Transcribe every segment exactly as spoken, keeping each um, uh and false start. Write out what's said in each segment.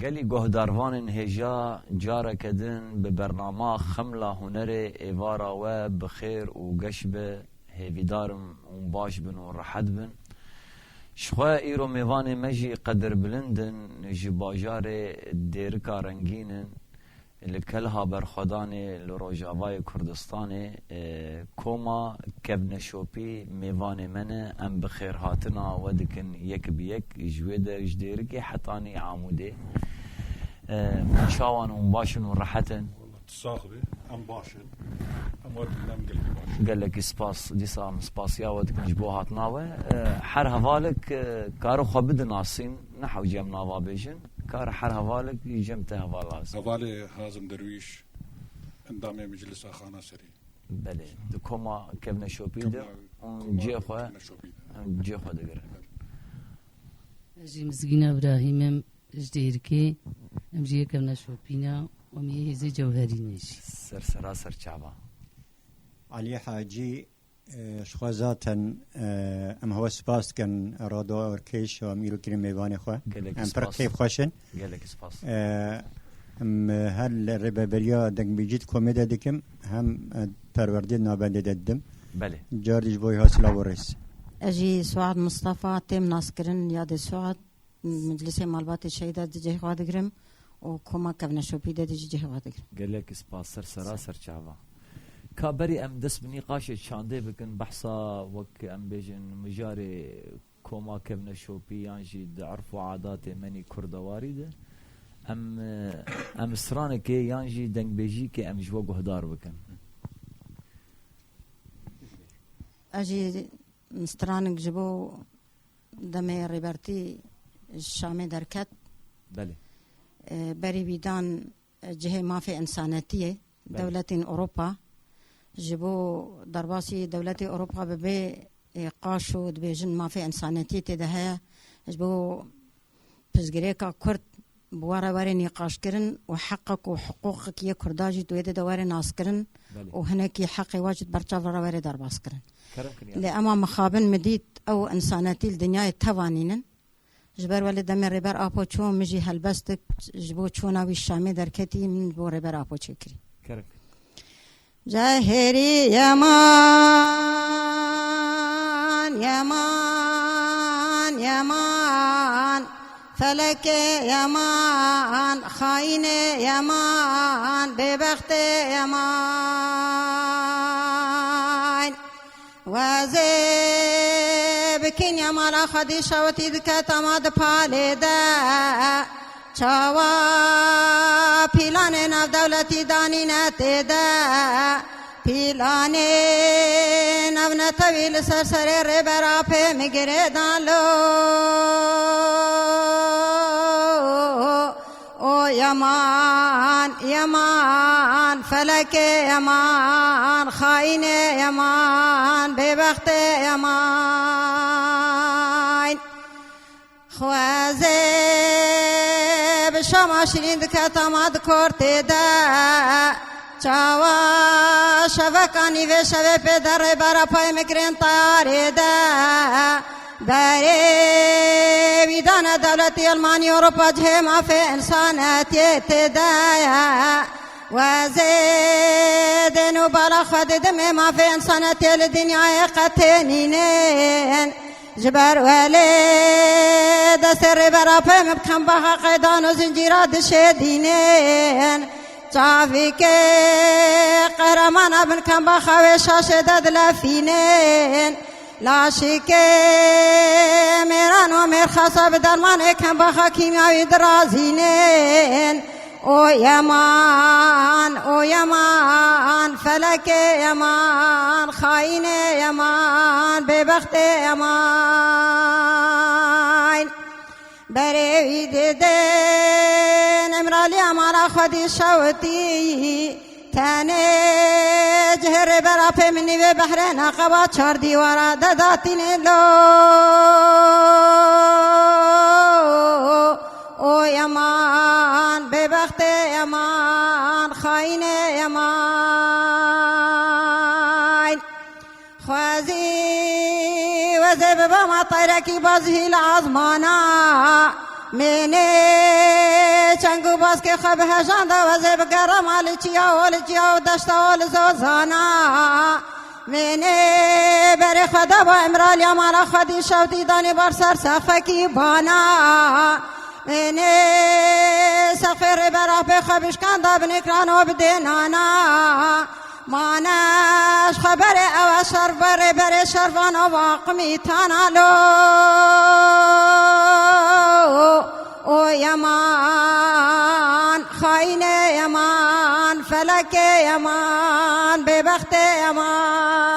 Gelî guhdarvanên hêja, careke din bi bernama Xemla Hunerê êvara we bi xêr û geş be. Hêvîdar im hûn baş bin û rehet bin. Ji xwe îro mêvanê me jî qedirbilind in, ji bajarê Dêrika Rengîn in, li Kelha Berxwedanê li Rojavayê Kurdistanê. E, koma Kevneşopî mêvanê me ne, em bi xêrhatina we dikin yek bi yek, ji wê de ji Dêrikê hetanî Amûdê. E, çawan hûn baş in û rehet in? Wela tu sax bî, em baş in. Em we dikin, em gelekî baş in. Gelekî spas, dîsa em spasiya we dikin ji bo hatina we. E, her hevalek, e, kare xwe bidinasîn, ne hewce em nava bêjin. Kare her hevalek cem te heval lazim. Hevalê Hazim Derwîş, endamê Meclisa Xana Serî. Belê, di koma Kevneşopî de Koma, û koma cihê xwe, Kevneşopî de. Em cihê xwe digirin. Belê. Ez jî Mizgîna Îbrahîm im, ji Dêrikê, em jî yê Kevneşopî ne, em yê hêzê Cewherî ne jî. Ser sera ser çava. Alî Hacî, e, ji xwe zaten, e, em hewe spas dikin Rado Erkeş û em îro kirin mêvanê xwe. Gelekî Em pir spas. Keyf xweş in. Gelekî spas. E, em her li rêveberiya dengbêjî di komê de dikim, hem, e, perwerdê navendê de didim. Belê. Car dî ji bo yê ha silav û rêz. Ez jî Suad Mustafa, têm naskirin Yadê Suad. Meclisê Malbatê Şehîda di cihê xwe digirim û koma Kevneşopî de di jî cihê xwe digirim. Gelek spas, ser sera ser çava. Ka berî em dest bi nîqaşê çandê bikin, behsa wek em bêjin mijarê koma Kevneşopî yan jî di erf û adatê menî kurdewarî de em, em stranekê yan jî dengbêjîkê em ji we guhdar bikin. Ez jî stranek ji bo demê Rêbertî ji Şamê derket. Belê. E, berî wî dan, e, cihê mafê însanetiyê, Belê. Dewletên Ewropa. Ji bo derbasî dewletê Ewropa bi bê, e, qaşo dibêjin mafê însanetiyê tê de heye. Ji bo pirsgirêka Kurd bi we re were nîqaşkirin û heqek û hiqûqek yê Kurda jî di wê de de were naskirin Belê. Û hinekî heqê we jî di berçav re were derbaskirin. Kerem kin ya. Lê ema mixabin min dît ew însanetî li dinyayê teva nînin. Ji ber welê demê Rêber Apo çû, min jî helbest dik ji bo çûna wî Şamê derketî, min ji bo Rêber Apo çêkirî. Kerem kin. Cehêrî yeman, yeman, yeman. Felekê yeman, xayînê yeman, bêbextê yeman. Wezê bi kenya mala xwedî şewitî dike tama di palê de. Çawa pîlanê navdewletî danîne tê de? Pîlanê navnetewî li ser serê Rêber Apê min girêdan lo. O yeman, yeman, felekê yeman, xayînê yeman, bêbextê yeman. Xwezê bi şama şirîn dike tama di kortê de. Çawa şeveka nîvê şevê pê de Rêber Apê min girên tayarê de. Berê wî dane dewletî Elmanî Ewropa cihê mafê însanetiyê tê de ye. Wezê dên û bala xwe didimê mafê însanetiyê li dinyayê qetê nînin. Ji ber welê destê Rêber Apê min bi kembaxa qeydan û zincîra dişêdînin. Çavîkê qehramana bin kembaxa wê şaşê de dilefînin. Laşikê mêran û mêrxasa bi dermanê kembaxa kîmyawî dirazînin. O yeman, o yeman, felekê yeman, xayînê yeman, bêbextê yeman. Berê wî didin Îmraliya mala xwedî şewitî. Tenê cihê Rêber Apê min nîvê behrê neqeba çar dîwara de datînê lo. O yeman, bêbextê yeman, xayînê yeman. Xwezî wezê biba ma tayrekî bazî li azmana. Mênê çeng û baskê xwe bi hejan de wezê bigere malê çiya û li çiya û deşta û li zozana. Mênê berê xwe de ba Îmraliya mala xwe dî şev dî danî bar ser sexfekî bana. Mênê sexfê rêbera pê xwe bişkanda binêkran û bidênana. Mane ji xwe berê ew e şerv berê berê şervan û vaqimî tana lo. O yeman, xayinê yeman, felekê yeman, bêbextê yeman.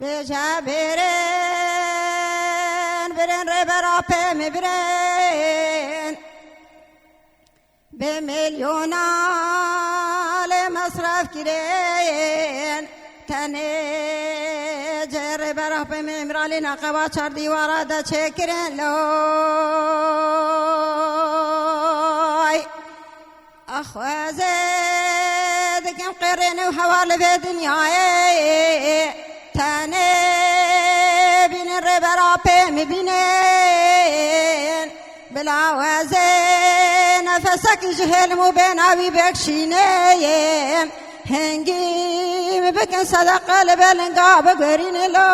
Bêje bêrên, birên rêbera pê min birên. Bi milyona lê mesref kirin, tenê cê rêbera pê min Îmralî neqeba çar dîwara de çêkirin loy. Axwezê dikim qêrên û hewa li vê dinyayê. Tenê bînin rêbera pê min bînin. Bila wezê nefesekî ji hêlim û bêna wî bêkşînê. Hingî min bikin sedeqe li belinga bigurînin lo.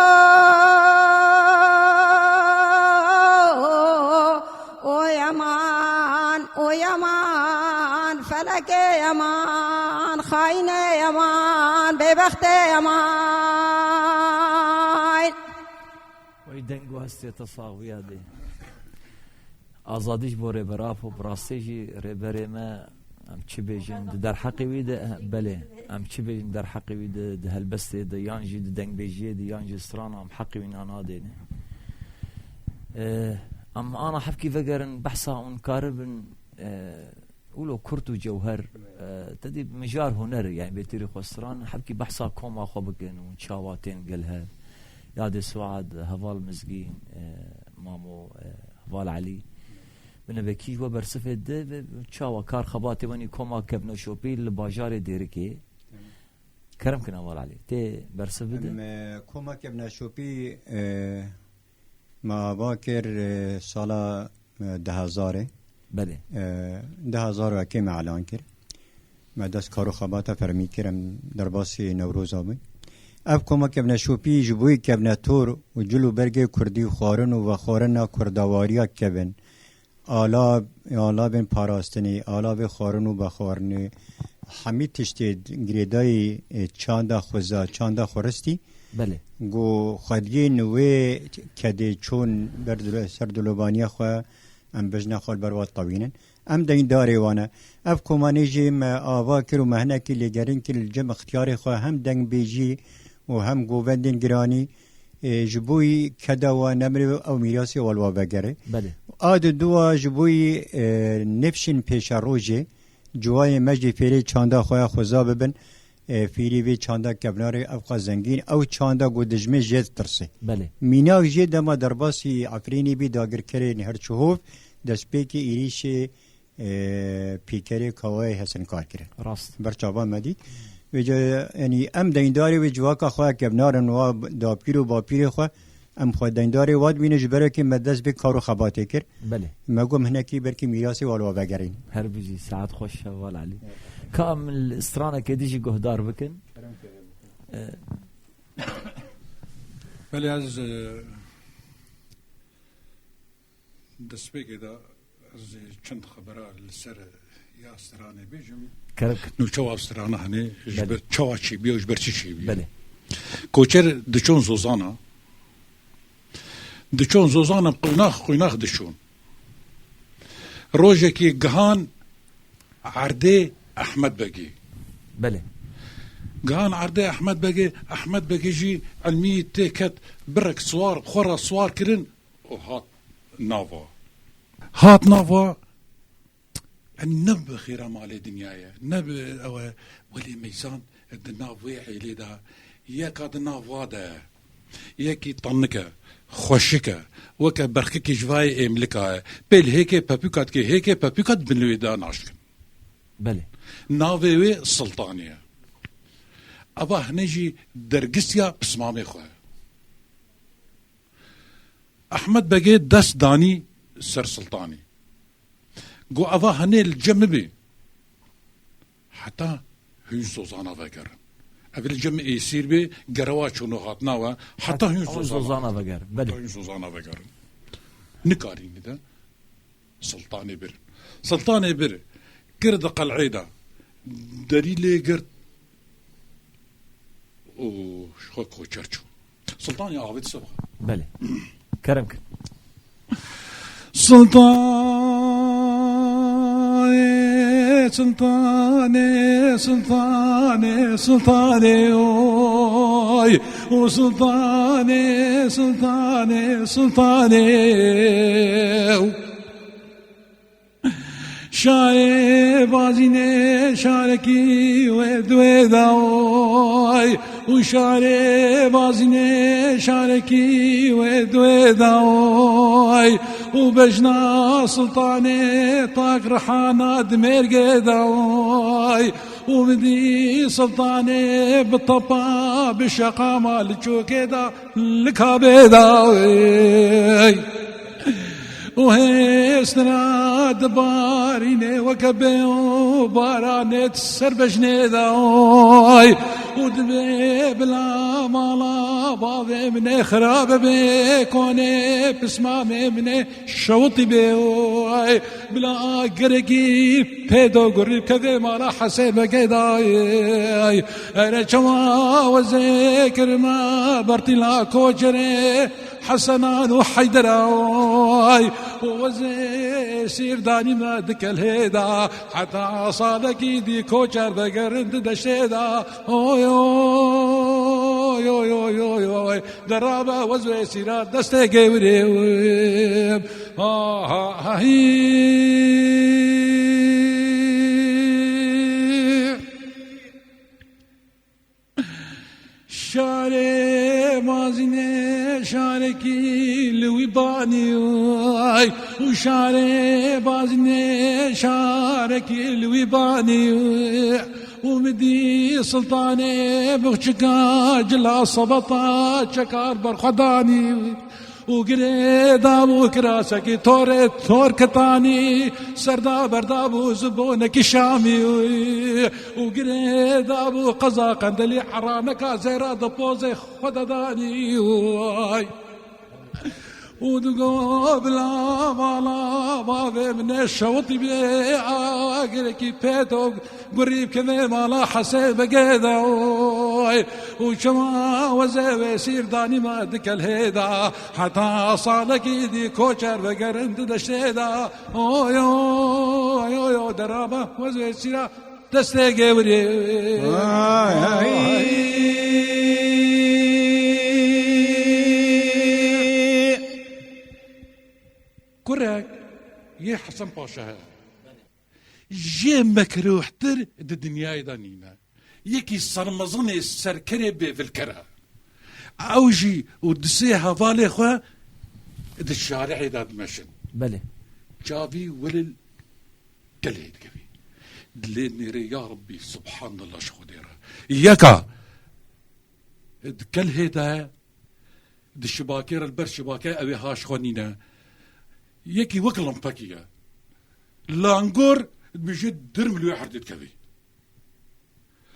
O yeman, o yeman, felekê yeman, xayinê yeman, bêbextê yeman. Wey deng û hestê te sax bîya dê. Azadî ji bo Rêber Apo, bi rastî jî rêberê me, em çi bêjin, di derheqê wî de, belê, em çi bêjin derheqê wî de, di helbestê de, yan jî di dengbêjiyê de, yan jî strana, em heqê wî na nadêne. E, em ana hevkî vegerin, behsa hûn karibin, e, wilo kurt û cewher, e, te dî mijar huner, yani bêtirî xwe stran, hevkî behsa koma xwe bikin û çawa tên gel hev. Yadê Suad, heval Mizgîn, e, Mamo, e, heval Elî. Binebekî ji we bersifê di ve çawa kar xebatê wenî koma kevneşopî li bajarê Dêrikê. Kerem kin heval Elî. Tê bersif bide. Em, e, koma kevneşopî, e, me ava kir, e, sala, e, du hezarê. Belê. E, du hezar û yekê me elan kir. Me dest kar û xebata fermî kir, em derbasî Newroza bûn. Ev koma kevneşopî ji bo kevnetor û cil û bergê kurdî û xwarin û vexwarina kurdawariya kevin. Ala, ala bên parastinê, ala vê xwarin û vexwarinê, hemî tiştê girêdayî, e, çanda xweza, çanda xweristî. Belê. Ku xwediyên wê kedê çûn ber dilo-, ser dilobaniya xwe, em bejna xwe li ber wan tewînin. Em deyndarê wan e. Ev komanê jî me ava kir û me hinekî lêgerîn kir li cem ixtiyarê xwe hem dengbêjî û hem govendên giranî, e, ji bo yî keda wan nemire ew mîrasê wan li wan vegerê. Belê. A di dua ji bo yî, e, nefşên pêşerojê, ciwayê me jî fêrê çanda xwe ya xweza bibin, e, fîrî vê çanda kevnarê ew qas zengîn, ew çanda ku dijmin jê ditirsê. Belê. Mînak jê dema derbasî Efrînê bî dagirkerên her çihov, destpêkê êrîşê, e, pîkerê Kawayê Hesinkar kirin. Rast. Ber çavan me dît. Vêca, yanî em deyndarê wê civaka xwe ya kevnar in, wa dapîr û bapîrê xwe, em xwe deyndarê wa dibînin ji ber wekî me dest bê kar û xebatê kir. Belê. Me got, em hinekî belkî mîrasê wa li wa vegerîn. Her bijî, saet xweş heval Elî. Ka em li stranekê dî jî guhdar bikin. Kerem kerem. E, Belê ez, e, destpêkê de ez çend xebera li ser ya stranê bêjim. Kerem. Nû çawa strana hene, ji Belê. ber çawa çêbûye û ji ber çi çêbûye. Belê. Koçer diçûn Zozana. Diçûn Zozana, qunax qunax diçûn. Rojekî gihan erdê Ehmed Begî. Belê. Gihan erdê Ehmed Begî, Ehmed Begî jî elmî tê ket, birek siwar, xwe re siwar kirin û hat nava. Hat nava, em ne bi xêra malê dinyayê, ne bi ew e, welê meysan di nav wê êlê de yeka di nav wa de ye. Yekî tanik e, xweşik e, weke berxikî ji vayê êmlika ye. Pêl hêkê pepûka dike, hêkê pepûka di bin wê de naşkin. Belê. Navê wê Sultanî ye. Eva hine jî dergisiya pismamê xwe ye. Ehmed Begê dest danî ser Sultanî. Got, eva henê li cem min bê. Heta hûn sozana vegerin. Ev li cem êsîr bê, gerewa çûno hatina we. Heta hûn sozana vegerin. Belê. Hûn sozana vegerin. Nikarî nîde. Sultanê bir. Sultanê bir. Kir di qel'ê de. Derî lê girt. Û xwe koçer çû. Sultanê avêt seba. Belê. Kerem kir. Sultanê, sultanê, sultanê, sultanê, oy. Û sultanê, sultanê, sultanê. Şarê bazînê şarekî wê duê da oy. Û şarê bazînê şarekî wê duê da oy. Û bejna sultanê tak rihana di mêrgê da oy. Û min dî sultanê bi tepa bi şeqama li çokê da. Li kabê da ey. Û hêstina dibarîne weke bê û baranê di ser bejnê da oy. Û dibê bila mala bavê min ê xirabe bê, konê pismamê min ê şewitî bê oy. Bila gerekî pê do gurî kevê mala Hesê Begê da oy. Ere çawa wezê kirime bertîla koçerê Hesenan û Heydera oy. Û wezê sîrdanî me di kelhê da. Heta salekî dî koçer vegerin di deştê da. Oy, oy, oy, oy, oy, oy. Derabe wezê sîra destê gewirê. Ha, ha, ha, hî. Şarê bazînê şarekî li wî banî ay. Û şarê bazînê şarekî li wî banî. Û min dî sultanê bixçika cila sebeta çekar berxwedanî. Û girê dabû kirasekî torê tor kitanî, serda berdabû zibonekî şamî. Û girê dabû qeza qendelî eraneka zêra di pozê xwe de danî. Ay. Û digo bila mala bavê min ê şewitî bê agirekî pê tok. Gurî bikeve mala Hesê Begê de oy. Û çima wezê wê sîrdanî me di kelhê de. Heta salekî dî koçer vegerin di deştê de. Oy, oy, oy, oy, derabe wezê sîra destê gewirê. Ay, ay. Kurek yê Hesen Paşa heye. Jê mekrûhtir di dinyayê de nîne. Yekî sermezinê serkerê bêvilker e. Ew jî û di sê hevalê xwe di şarihê de dimeşin. Belê. Çavî welil kelhê dikevî. Dilê nêrê ya Rabbî, subhanallah ji Xwedê re. Yeka di kelhê de, di şibakê re, li ber şibakê ew ê haş xwe nîne. Yekî wek limpekî ye. Langor dibêje dirm li wê erdê dikevî.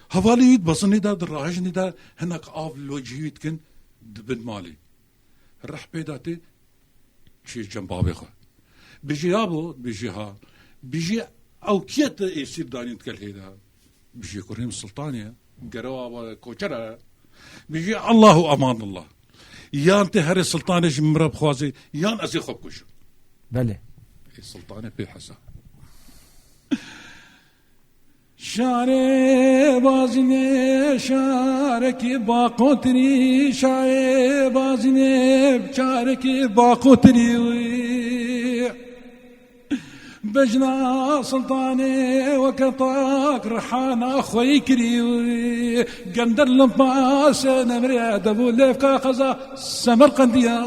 Hevalê wî di bezinê de, di rahêjinê de hinek av li wecihî wî dikin, dibin malê. Rih pê de tê, çû cem bavê xwe. Bijî ya bo, bijî ha. Bijî ew kî ye te êsîr danî di kelhê de? Bijî kurê min Sultanê ye. Gerewa we koçer e. Bijî Allahu emanullah. Yan tê herê Sultanê ji min re bixwazê, yan ez ê xwe bikujim. Belê. Ê Sultanê pê hesa. Şarê bazînê şarekî baqotirî, şarê bazînê şarekî baqotirî. Bejna Sultanê weke tak rihana xweyî kirî. Gender limpasê nemrê debû lêvka xeza Semerqendiya.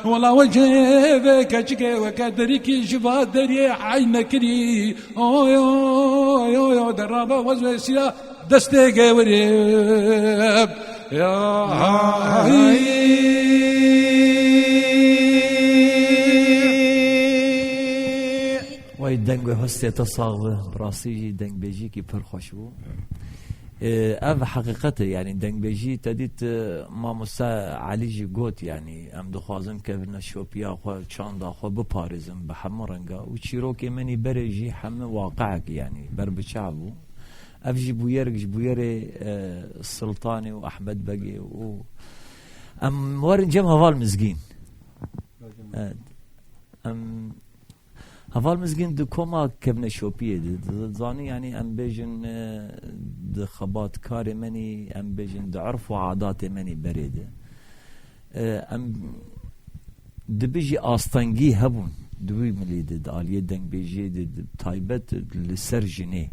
Wela wecê vê keçikê weke derîkî ji va deriyê eyne kirî. Oy, oy, oy, oy, derabe wez wê sîra destê gewirê. Ya hay. Deng û hestê te sax be. Bi rastî jî dengbêjiyekî pir xweş bû. Ee, ev heqîqet e, yanî dengbêjî te dît, e, Mamoste Elî jî got, yanî em dixwazin kevneşopiya xwe, çanda xwe biparêzin bi hemû renga. Û çîrokê min î berê jî hemû waqiek, yanî ber bi çav bû. Ev jî bûyerek ji bûyerê, e, Sultanê û Ehmed Begê û em werin cem Heval Mizgîn. Evet. Em, Heval Mizgîn di koma kevneşopiyê de, di, zanî, yanî em bêjin, e, di xebatkarê menî, em bêjin di erf û adatê menî berê de. E, em dibi jî astengî hebûn di wî milî de, di aliyê dengbêjiyê de, di taybet li ser jinê.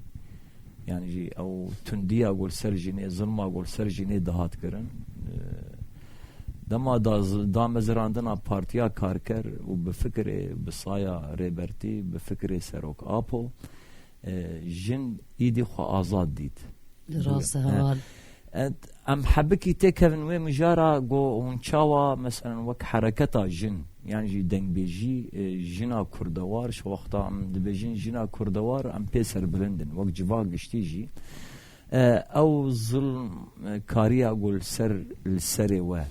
Yanî jî ew tundiya ku li ser jinê, zilma ku li ser jinê dihat kirin, e, dema da-, damezirandina Partiya Karker û bi fikirê, bi saya Rêbertî, bi fikirê Serok Apo, e, jin îdî xwe azad dît. Rast e, Heval. E, em hebikî têkevin wê mijara, ku hûn çawa, meselen, wek hereketa jin, yan jî dengbêjî, e, jina kurdewar, ji wexta em dibêjin jina kurdewar, em pê serbilind in, wek civak giştî jî. E, ew zilm, e, kariya ku li ser, li serê we,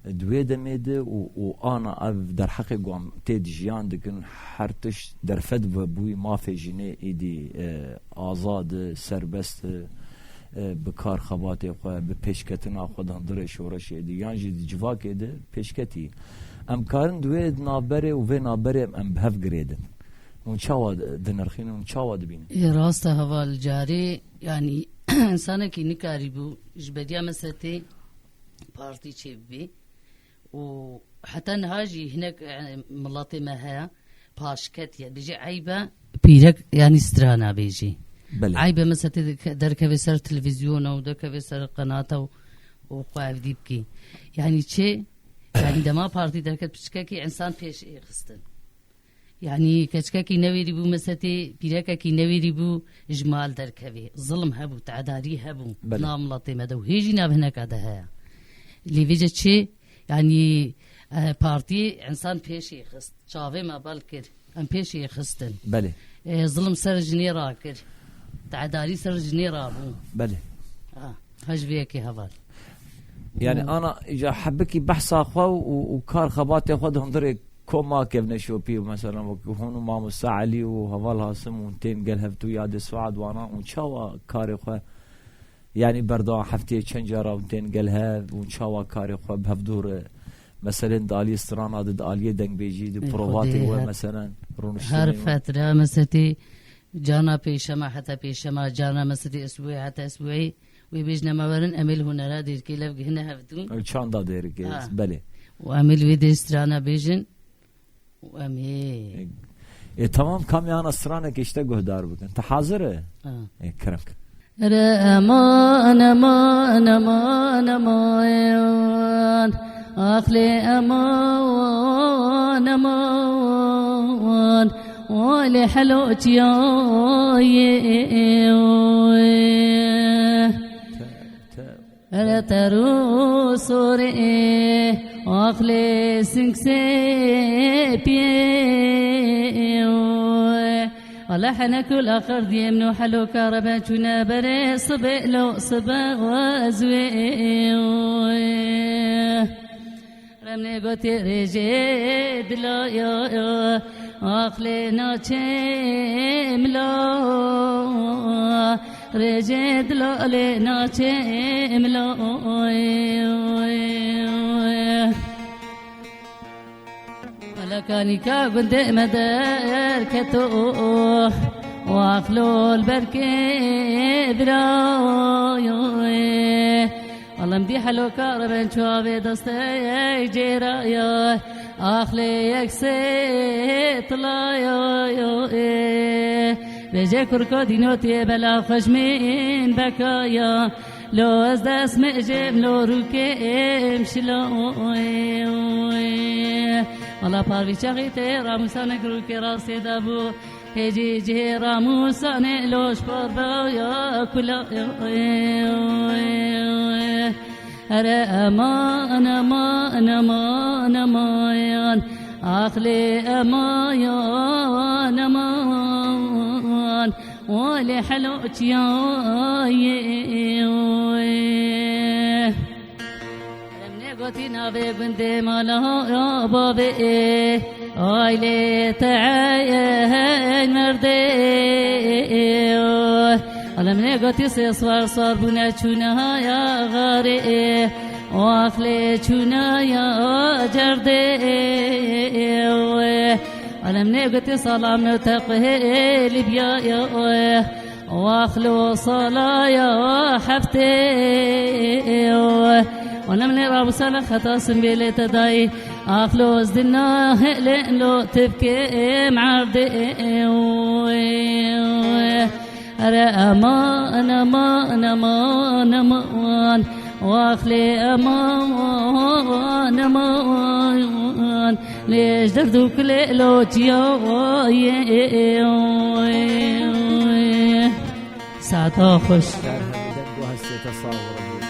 e, di wê demê de û, û ana ev derheqê ku em tê de jiyan dikin, her tişt derfet vebûyî, mafê jinê îdî, e, azad e, serbest e, e, bi kar xebatê xwe, bi pêşketina xwe di hundirê şoreşê de, yan jî di civakê de pêşketî. Em karin di wê navberê û vê navberê em bi hev girêdin. Hûn çawa dinirxînin, hûn çawa dibînin? Ê, rast e Heval, carê, yanî, însanekî nikarîbû ji beriya mesetê partî çêbibê û heta niha jî hinek, e, miletê me heye, paşketiye. Dibêje eyb e pîrek, yanî, strana bêjî. Belê. Eyb e mesetê dike-, derkeve ser televîzyona û derkeve ser qenata û, û xwe evdî bikî. Yanî çi? Yanî dema partî derket piçkekî însan pêş ê xistin. Yanî keçikekî newêrî bû mesetê, pîrekekî newêrî bû ji mal derkevê. Zilm hebû, tedarî hebû. Belê. Nav miletê me de û hê jî nav hineka de heye. Lê vêce çi? Yanî, e, partî însan pêşê xist. Çavê me bal kir. Em pêşê xistin. Belê. E, zilm ser jinê rakir. Tedarî ser jinê rabû. Belê. Ha, ha ji vê yekê Heval. Yanî, hmm, ana îca hebikî behsa xwe û, û kar xebatê xwe di hundirê koma kevneşopî, mesela, wek hûn û Mamoste Elî û Heval Hasim û tên gel hev tu yadê Suad wana û çawa karê xwe, yanî berdewam hefteyê çend cara hûn tên gel hev û çawa karê xwe bi hev dûr, e, meselen di aliyê strana de, di aliyê dengbêjî de, ê, provatê xwedê we, her, meselen, rûniştinê her we? Fetre mesetê, carna pêşema heta pêşema, carna mesetê esbûyê heta esbûyê, wê bêjine me werin, em ê li hunera dêrikê lev gihine hevdû. Ew çanda dêrikê, ha, belê. Û em ê li wê dê strana bêjin. Û em ê. E, e, tamam, kamyana stranekê işte guhdar bikin. Te hazir e? Ha. E, kerem. Re eman, eman, eman, eman. Ax lê eman, eman. Wê lê helo çiyayê. Te, te. Ere teru sorê, axlê singsê piyê. Ala hene kul axir diyem no helo karebe çune bere sibe lo sibe wazwe. Remne gote reje dilaya, axlê naçe mila. Rêjê dilolê naçê milo. Melekanîka gundê me derketo, waxlol berkê virayo. Alem dî heloka reben çavê destê yek cêraya. Axlê yek sê tilayo, e. Bêje kurko dînotiyê bela xweşmîn bekaya. Lo ez dest me jem lo rûkê em şilo, e, e. Ala parvî çaxî tê ramûsanek rûkê rastê de bû. Hêcî cihê ramûsanê lo ji por baya kula, e, e, e. Ere eman, eman, eman, eman. Axlê eman, eman. Olê helo çiyayê. Em negotî navê gundê mala bavê. Aylê te merdê. Alem negotî sê swar swar bûne çûne haya xarê. Axlê çûne ya cerdê. Alem negotî salam no teqhê Libya. Waxlo salaya heftê. Onem lê rabusana xeta simbêlê te dayî. Axlo zina hele lo tibkê merdê. Ere eman, eman, eman, eman. Waxlê eman, eman. Lêj derd û kulê lo çiyayê. Saeta xweş. Her hemî deng û hestê te sax bibin.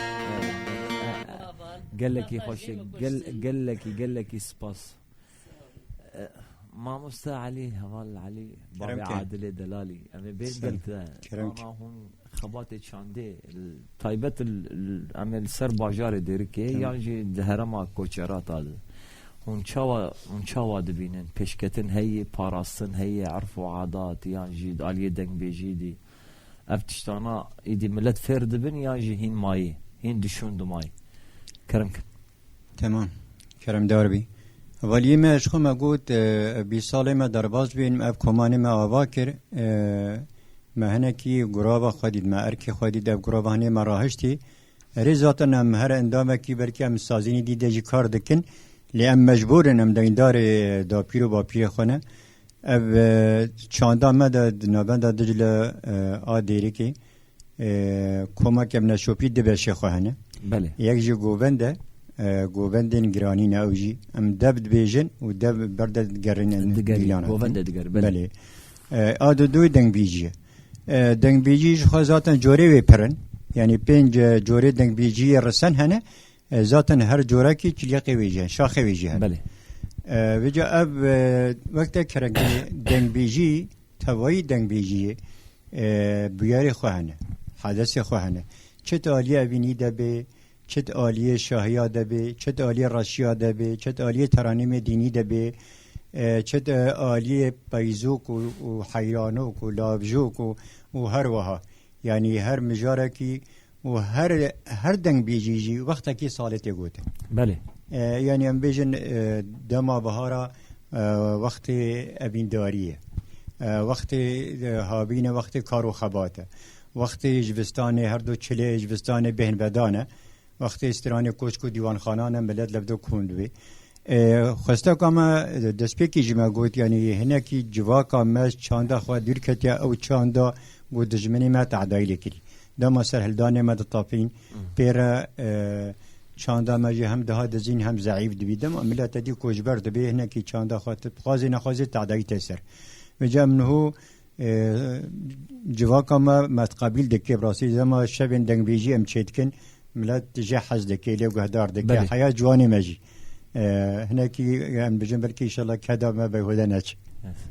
Gelekî xweş e. Gel-, gelekî, gelekî spas. E, Mamoste Elî, Heval Elî, Kerem bavê ke. Adilê Delalî. Em ê bên Sen. gel te. Kerem ke. Ana hûn xebatê çandê, l-, taybet l-, l-, em ê li ser bajarê Dêrikê Tamam. yan jî di herêma Koçerat a de. Hûn çawa, hûn çawa dibînin? Pêşketin heye, parastin heye, erf û adat, yan jî aliyê dengbêjî dî. Ev tiştana îdî millet fêr dibin yan jî hîn mayî, hîn dişûn dimayî. Kerem kin. Temam. Keremdar bî. Hevaliyê me ji xwe me got, e, bîst salê me derbas bîn, ev komanê me ava kir, e, me hinekî gurava xwe dît, me erkê xwe dît, ev gurava hinê me rahiştî. Erê zaten em her endamekî belkî em sazînî dî de jî kar dikin. Lê em mecbûr in, em deyndarê dapîr û bapîrê xwe ne. Ev, e, çanda me de di navenda Dicle, e, a Dêrikê, e, komek em neşopî du beşê xwe hene. Belê. Yek ji govend e, e, govendên giranî ne ew jî. Em dev dibêjin û dev berde digerin Digerî, mîlana. govende digerî, belê. Belê. E, a didoyê dengbêjî ye. E, dengbêjî ji xwe zaten corê wê pir in. Yanî pênc, e, corê dengbêjiyê resen hene. E, zaten her corekî çilîqê wê jî hene, şaxê wê jî hene. Belê. E, vêca ev, e, wek te kerek dengbêjî, tevayî dengbêjiyê, e, bûyerê xwe hene, hedesê xwe hene. Çi di aliyê evînî de bê, çi di aliyê şahiya de bê, çi di aliyê reşiya de bê, çi di aliyê teranîmê dînî de bê, e, çi di aliyê peyzok û, û heyranok û lavjok û, û her wiha. Yanî her mijarekî û her, her dengbêjî jî wextekî salê tê gotin. Belê. E, yanî em bêjin, e, dema bihara, e, wextê evîndarî ye. E, wextê, e, havîn e, wextê kar û xebat e. Wextê jivistanê, her du çilê jivistanê bêhn vedan e. Wextê stranê koçk û dîwanxanan e, millet levdo kom dibê. E, xwesteka me, destpêkî jî me got, yanî hinekî civaka me çanda xwe dûr ketiye, ew çanda ku dijminê me tehdayî lê kirî. Dema serhildanê me ditapîn, Hmm. pê re, e, çanda me jî hem daha dizîn hem zeîf dibî. Dema millet te dî koçber dibê, hinekî çanda xwe tu dixwazê nexwazê tehdayî tê ser. Vêca em niho, e, civaka me, me diqebîl dike, bi rastî dema şevên dengbêjî em çêdikin, millet jê hez dike, lê guhdar dike. Belê. Heya ciwanê me jî. E, hinekî em bijin belkî înşallah keda me beyhude neçe.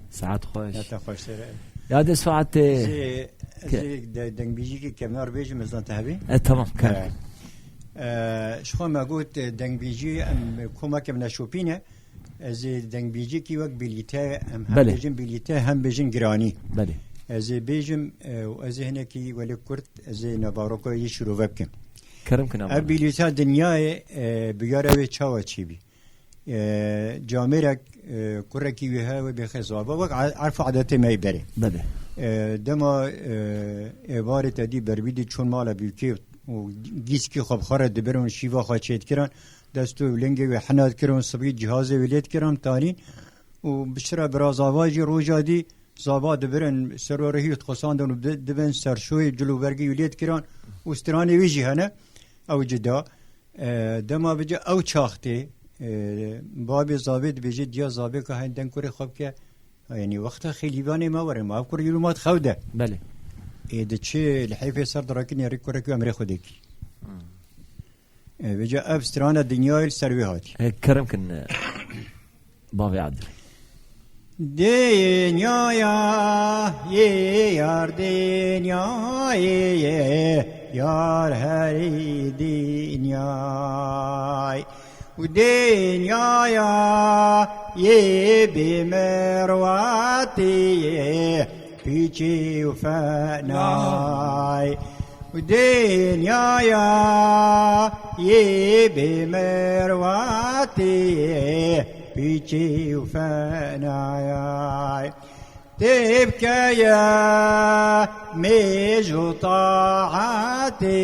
Saet xweş. Ya te xweş sere. Ya de saetê Zê, ke- zê de-, dengbêjîkî kemar bêjim, ez zan te hebî. E, tamam, kar. E, e, ji xwe me got, e, dengbêjî em komek em neşopîne. Ez ê dengbêjikî wek bîlîte, em hem Belê. bêjin bîlîte, hem bêjin giranî. Belê. Ez ê bêjim, e, û ez ê hinekî welê kurt, ez ê nevaroka yî şirove bikim. Kerem kin Ev ama. bîlîta dinyayê, e, biyara wê çawa çêbî? E, camêrek, e, kurekî wê heye wê bêxe zava, wek a-, erf û adetê me yê berê. Belê. E, dema, e, êvarê te dî berbî dî çûn mala bîkê û gîskî xwe bi xwe re dibirin û şîva xwe çêdikirin, dest û lingê wê hina dikirin û sibî cihazê wê lê dikirin, tanîn û bi çira bira zava jî roja dî zava dibirin, serorê hî dixwesandin û di-, dibin serşoyê cil û bergî wê lê dikirin û stranê wê jî hene, ew cida. E, dema bice ew çaxtê, e, babê zavê dibêje, diya zavê ka hen deng kurê xwe bike, yanî wexta xêlîvanê me were, ma ev kurê yû ma dixew de. Belê. Ê diçi li heyfê ser direkinê rê kurek û emrê Xwedê kî. Hmm. E, vêca ev strana dinyayê li ser wê hatî. E, kerem kin, e, bavê Adil. Dinyaya yê yar dinyayê yar herî dinyay. Û dinyaya yê bê merwatê yê pîçê û fenay. Û dinyaya yê bê merwatê yê pîçê û fenayay. Têbkeye mêj û taetê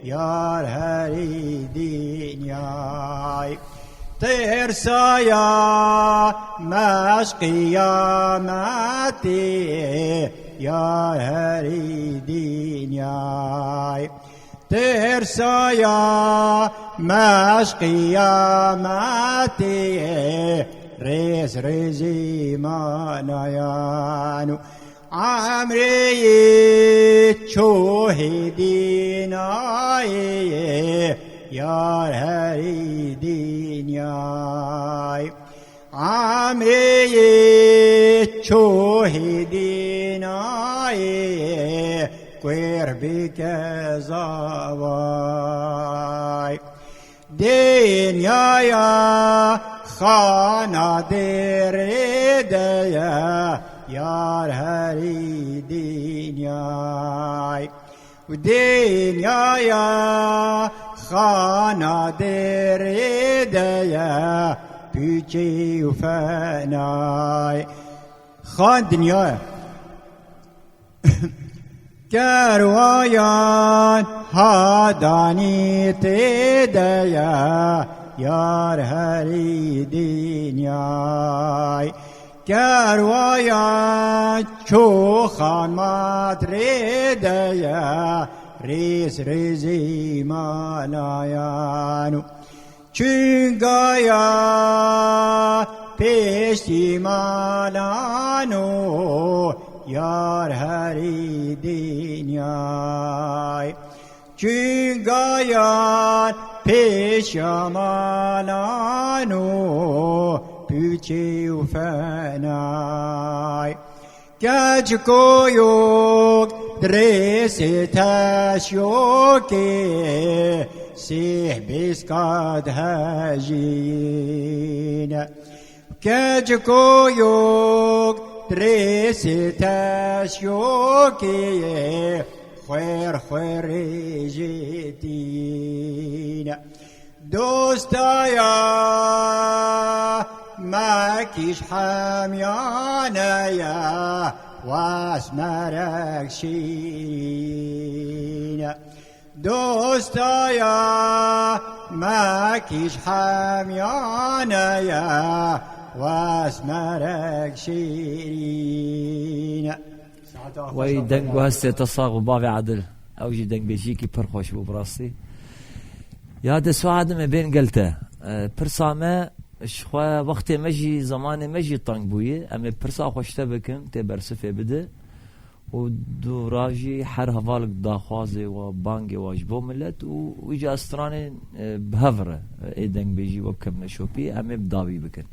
yar herî dinyay. Tirsaya meş qiyametê yar herî dinyay. Tirsaya meş qiyametê rêz rêzî manayan û emrê yê çohê dînayê yar herî dinyay. Emrê yê çohê dînayê kuêr bike zavay. Dinyaya xana dêrê de ye yar herî dinyay. Û dinyaya xana dêrê de ye pîçê û fenay. Xan dinya ye. Kerwayan hadanî tê de ye yar herî dinyay. Kerwayan çoxan matrê de ye rêz rêzî manayan û çingaya pêştî manan û yar herî dinyay. Çingayan pêşa manan û pûçê û fenay. Keç koyok dirêsê teşyokê sêh bêskat hejîne. Keç koyok dirêsê teşyokê xwêr xwêrê jê tîne. Dostaya me kîj hemyane ye, wes merek şîrîne. Dostaya me kîj hemyane ye, wes merek şîrîne. Wey deng û hestê te sax bû bavê Adil. Ew jî dengbêjiyekî pir xweş bû bi rastî. Ya de Suad, me bên gel te. E, pirsa me, ji xwe wextê me jî, zemanê me jî teng bûye. Em ê pirsa xwe ji te bikin, tê bersifê bide. Û dûra jî her hevalek daxwazê we, bangê we ji bo milet û wî ca stranê, e, bi hev re, e, ê dengbêjî wek kevneşopî em ê bi dawî bikin.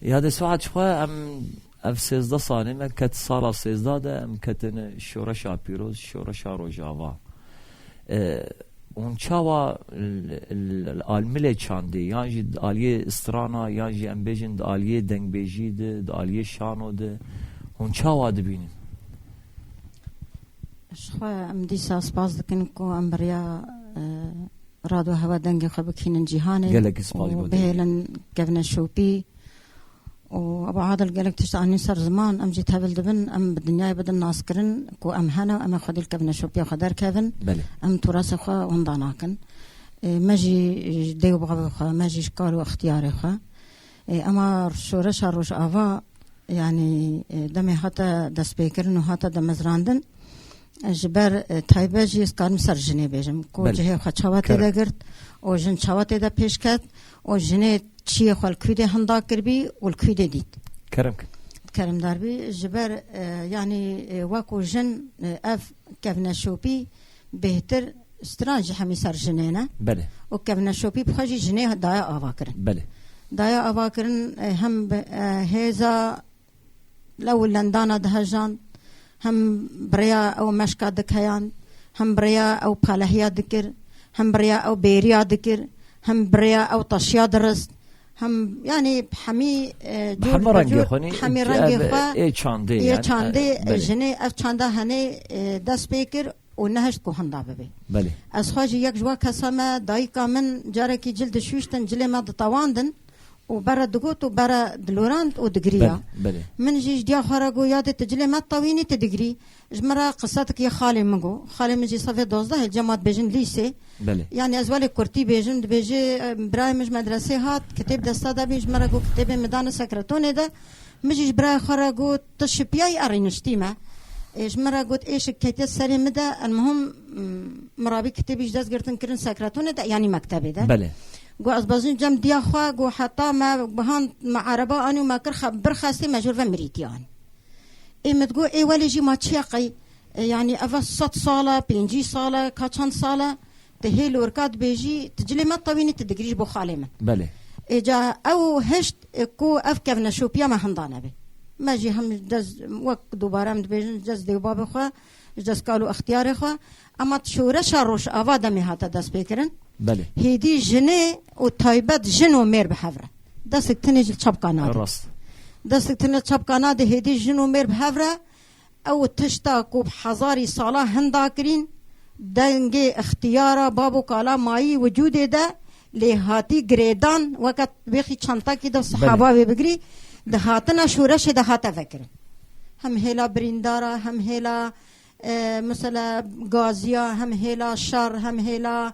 Ya de Suad, ji xwe em ev sêzdeh salê me ket sala sêzdeh de em ketine şoreşa pîroz, şoreşa Rojava. E, hûn çawa l-, l-, l-, almilê çandê, yan jî di aliyê strana, yan jî em bêjin di aliyê dengbêjî de, di aliyê şano de, hûn çawa dibînin? Ji xwe em dîsa spas dikin ku em bi riya, e, Radyo Hewa dengê xwe bikînin cîhanê. Gelekî spas ji bo û dengê. Bihêlin kevneşopî. Û Ebu Adil gelek tişt anî ser ziman, em jî tevil dibin, em bi dinyayê bidin naskirin ku em hene, em ê xwedî li kevneşopiya xwe derkevin. Belê. Em turasê xwe winda nakin. E, me jî ji dê û bavê xwe, me jî ji kar û extiyarê xwe. E, ema şoreşa Rojava, yanî, e, demê hate destpêkirin û hate demezrandin, e, ji ber, e, taybet jî ez karim ser jinê bêjim, ku Belê. Cihê xwe çawa Kerem. Têde girt û jin çawa têde pêş ket û jinê çiyê xwe li kûdê hinda kirbî û li kûdê dît. Kerem kin. Keremdar bî, ji ber, e, yanî, e, wek û jin, e, ev kevneşopî bêhtir stran ji hemî ser jinê ne. Belê. Û kevneşopî bi xwe jî jinê daye ava kirin. Belê. Daya avakirin, e, hem bi, e, hêza lew lendana dihejand, hem bi rêya ew meşka dikeyand, hem bi rêya ew palehiya dikir, hem bi rêya ew bêriya dikir, hem bi rêya ew taşiya dirist, hem, yanî, hemî, e, cor hemî bi rengê cor, xwe nî, hemî rengê ev xwe ê çandê, ê yani, çandê, e, belê. Jinê ev çanda henê, e, dest pê kir û nehişt ku hinda bibe. Belê. Ez xwe jî yek ji wa kesa me, dayika min carekî cil dişûştin, cilê me ditewandin û bere digot û bere dilorand û digiriya. Belê, belê. Min jî ji diya xwe re got, "Ya dê tu cilê me tewînî, tu digirî." Ji min re qisetik yê xalê min got. Xalê min jî sefê dozdeh, cema dibêjin lîsê. Belê. Yani ez welê kurtî bêjim, dibêje, e, birayê min ji medresê hat, kitêb desta de bî, ji min re got, "Kitêbê min dane sekretonê de." Min jî ji birayê xwe re got, "Tu şipiyayî, erê niştî me." Ê, ji min re got, "Êşik ketiye serê min de, elmuhim, m, min rabî kitêbî ji dest girtin kirin sekretonê de, yanî mektebê de." Belê. Got, "Ez bezin cem diya xwe, got, heta me bihand, me ereba anî û me kir xe-, bir xestê me jor ve mirîtî anî." Ê, min digot, "Ê, welê jî ma çi ye qey? E, yanî eva sed sal e, pêncî sal e, ka çend sal e?" Tu hê li wirka dibêjî, tu cilê me tewînî, tu digirî ji bo xalê min. Belê. Ê ca ew hişt, e, ku ev kevneşopiya me hinda nebe. Me jî hem dest, wek dubare em dibêjin, ji dest dê û babê xwe, ji dest kal û extiyarê xwe. Ema şoreşa Rojava demê hate destpêkirin. Belê. Hêdî jinê û taybet jin û mêr bi hev re. Destek tinê ji çapka nade. Rast. Destek tinê çapka nade, hêdî jin û mêr bi hev re. Ew tişta ku bi hezarî sala hinda kirîn, dengê ixtiyara bab û kala mayî wicûdê de lê hatî girêdan, weke bêxî çantakî de Belê. Sehaba wê bigirî, di hatina şoreşê de hate vekirin. Hem hêla birîndara, hem hêla, e, mesela gaziya, hem hêla şer, hem hêla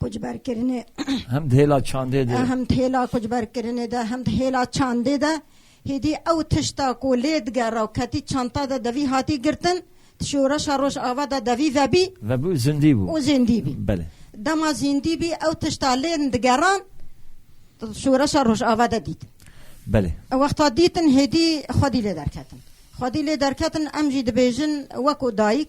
koçberkirinê, Hem di hêla çandê de. Hem di hêla koçberkirinê de, hem di hêla çandê de. Hêdî ew tişta ku lê digera û ketî çanta de devî hatî girtin, di şoreşa Rojava de devî vebî Vebû zindî bû. Û zindî bî. Belê. Dema zindî bî, ew tişta lê digeran, şoreşa Rojava de dîtin. Belê. Ew wexta dîtin, hêdî xwedî lê derketin. Xwedî lê derketin, em jî dibêjin wekû dayik,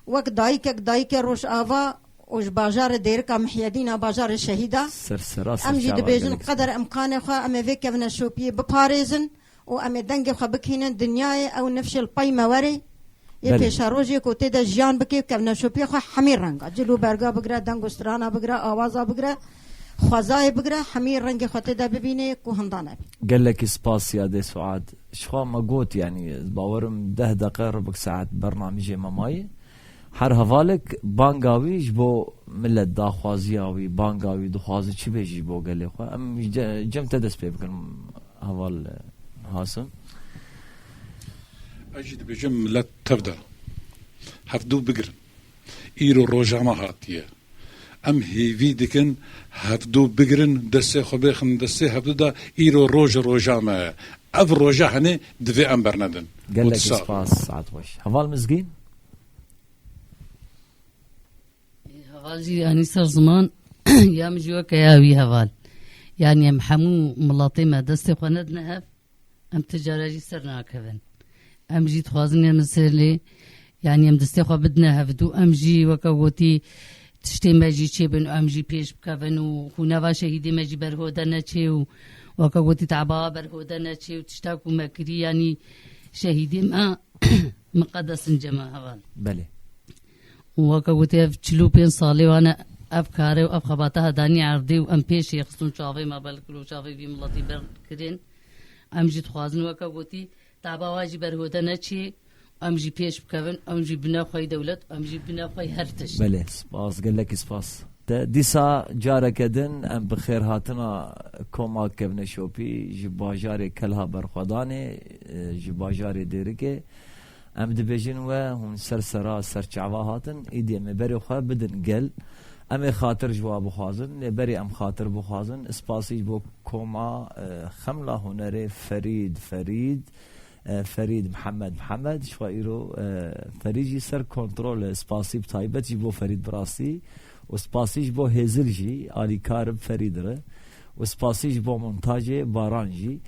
wek dayikek, dayikê Rojava, û ji bajarê Dêrika Mihyedîna, bajarê Şehîda. Sersera, em jî serçava dibêjin gelek qeder imkanê xwe em ê vê kevneşopiyê biparêzin û em ê dengê xwe bikînin dinyayê, ew nifşê li pey me were. Yê Belê. Pêşerojê ku tê de jiyan bike, kevneşopiya xwe hemî renga, cil û berga bigire, deng û strana bigire, awaza bigire, xwezayê bigire, hemî rengê xwe tê de bibîne ku hinda nebe. Gelekî spas ya dê Suad. Ji xwe me got, yanî, bawerim deh deqe rubik saet bernamijê me maye. Her hevalek banga wî ji bo milet, daxwaziya wî, banga wî dixwaze çi bê jî ji bo gelê xwe. Em ji ce-, cem te dest pê bikin, heval, e, Hasim. Ez jî dibêjim milet tev de hevdû bigirin. Îro roja me hatiye. Em hêvî dikin hevdû bigirin, destê xwe bêxin destê hevdû de, îro roj roja me ye. Ev roja henê divê em bernedin. Gelekî Got sağ. Spas, saet xweş. Heval Mizgîn? Heval jî anî ser ziman, ya min jî weke ya wî heval. Yanî em hemû miletê me destê xwe nedine hev, em ti cara jî ser nakevin. Em jî dixwazin em serê, yanî em destê xwe bidine hevdû, em jî weke gotî tiştê me jî çêbin, em jî pêş bikevin û xûneva şehîdê me jî berhode neçê û weke gotî teba berhode neçê û tişta ku me kirî, yanî şehîdê me miqedes in cema heval. Belê. Û weke gotî ev çil û pênc salê wan e, ev karê û ev xebata hedanî erdê û em pêşê xistin çavê me belkil û çavê vî miletî berkirin. Em jî dixwazin weke gotî taba wa jî berhode neçê, em jî pêş bikevin, em jî bine xwe yî dewlet, em jî bine xwe yî her tişt. Belê, spas, gelekî spas. Te dîsa careke din em bi xêrhatina koma kevneşopî ji bajarê Kelha Berxwedanê, e, ji bajarê Dêrikê, em dibêjin we hûn ser sera ser çava hatin, îdî em ê berê xwe bidin gel. Em ê xatir ji wa bixwazin, lê berê em xatir bixwazin, spasî ji bo koma, e, Xemla Hunerê Ferîd, Ferîd, e, Ferîd Mihemed Mihemed, ji xwe îro, e, Ferîd jî ser kontrol e, spasî bi taybet jî bo Ferîd bi rastî û spasî ji bo hêzil jî alîkar bi Ferîd re û spasî ji bo montajê Baran jî.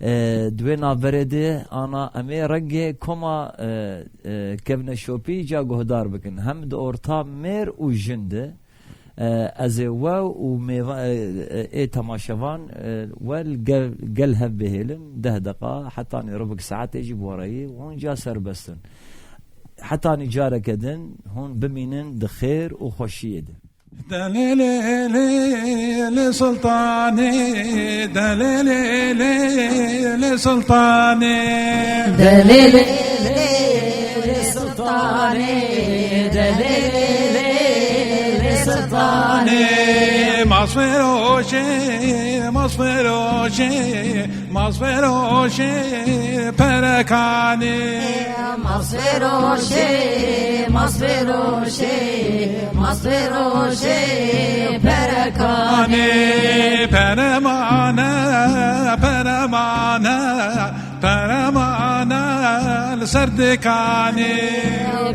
E, di wê navberê de ana em ê rengê koma, e, e, kevneşopî ca guhdar bikin. Hem di orta mêr û jin de, E, ez ê we û mêva-, e, e, ê temaşevan, e, we li gel, gel hev bihêlim, deh deqa, hetanî ribik saetê jî bi we re yî, hûn ca serbest in. Hetanî careke din hûn bimînin di xêr û xweşiyê de. Delê lê lê lê sultanê, delê lê lê lê sultanê. Delê lê lê lê sultanê, delê lê lê lê sultanê. Masferoşê, masferoşê, masferoşê perekanê. Masferoşê, masferoşê, masferoşê perekanê. Peremane, peremane, peremane li ser dikanê.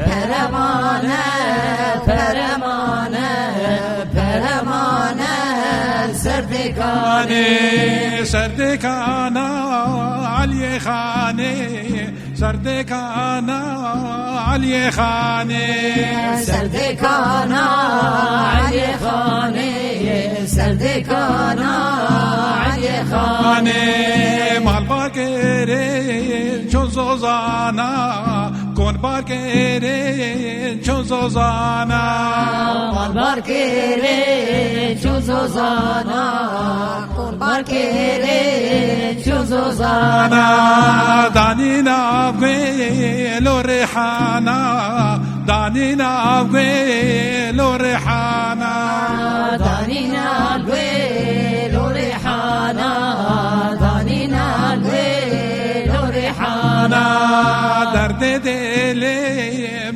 Peremane, peremane, peremane li ser dikanê. Serdikana Aliyê Xanê. Serdêkana Eliyê Xanê. Serdêkana Eliyê Xanê. Serdêkana Eliyê Xanê. Malbarkêrê ço zozana, konbarkêrê ço zozana. Malbarkêrê ço zozana. Qurbarkêrê ço zozana. Danî nav gelo rêhana, danî nav gelo rêhana. Danî nav gelo rêhana, danî nav gelo rêhana. Derdê dêlê,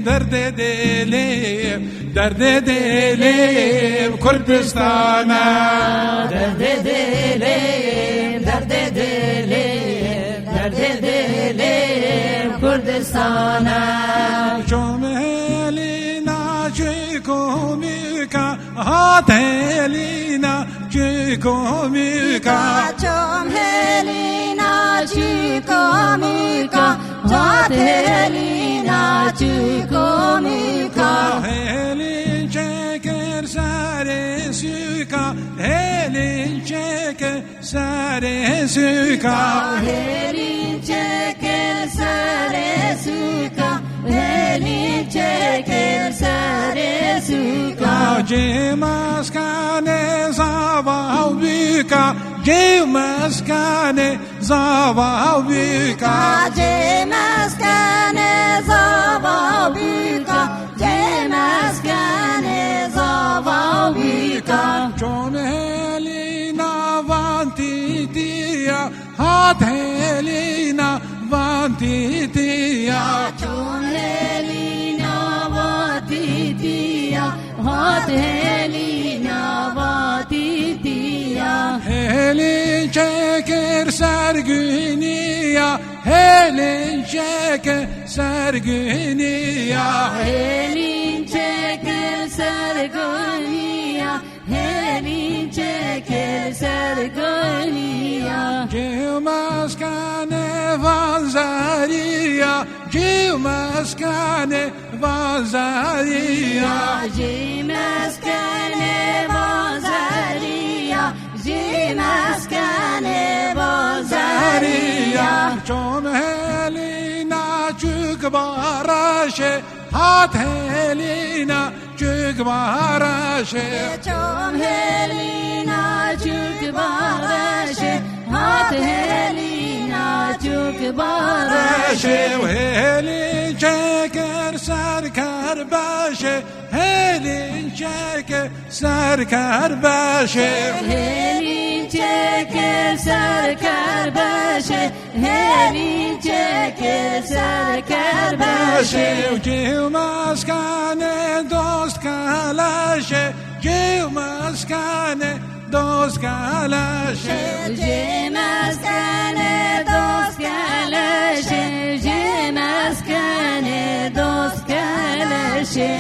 derdê dêlê, derdê dêlê Kurdistana. Derdê dêlê, derdê dêlê, derdê dêlê Kurdistana. Çom hêlîna çi komîka, hat hêlîna çi komîka. Çom hêlîna çi komîka. Hat hêlîna çi komîka. Hêlîn çêkir serê sûka, hêlîn çêkir serê sûka. Hêlîn çêkir serê sûka, hêlîn çêkir serê sûka. Cê meskenê zava û bîka, cê meskenê zava û bîka. Cê meskenê zava û bîka, cê meskenê zava û bîka. Çon hêlîna van tîtiya, hat hêlîna van tîtiya. Çon hêlîna van tîtiya. Hat hêlîna vatîtiya. Hêlîn çêkir sergûniya, hêlîn çêkir sergûniya. Hêlîn çêkir sergûniya, hêlîn çêkir sergûniya. Cê meskenê van zariya, cê meskenê Bazariya. Jî meskenê bazariya, jî meskenê bazariya. Çom hêlîna çûk baraşê, hat hêlîna çûk baraşê. Çom hêlîna çûk baraşê, hat hêlîna çûk baraşê. Reşê û hêlîn çêkir ser kerbeşê, hêlîn çêkir ser kerbeşê. Hêlîn çêkir ser kerbeşê, hêlîn çêkir ser kerbeşê. Beşê û cî û meskenê dost keleşê, cî û meskenê dost keleşê. Jê meskenê dost keleşê, jê meskenê dost keleşê.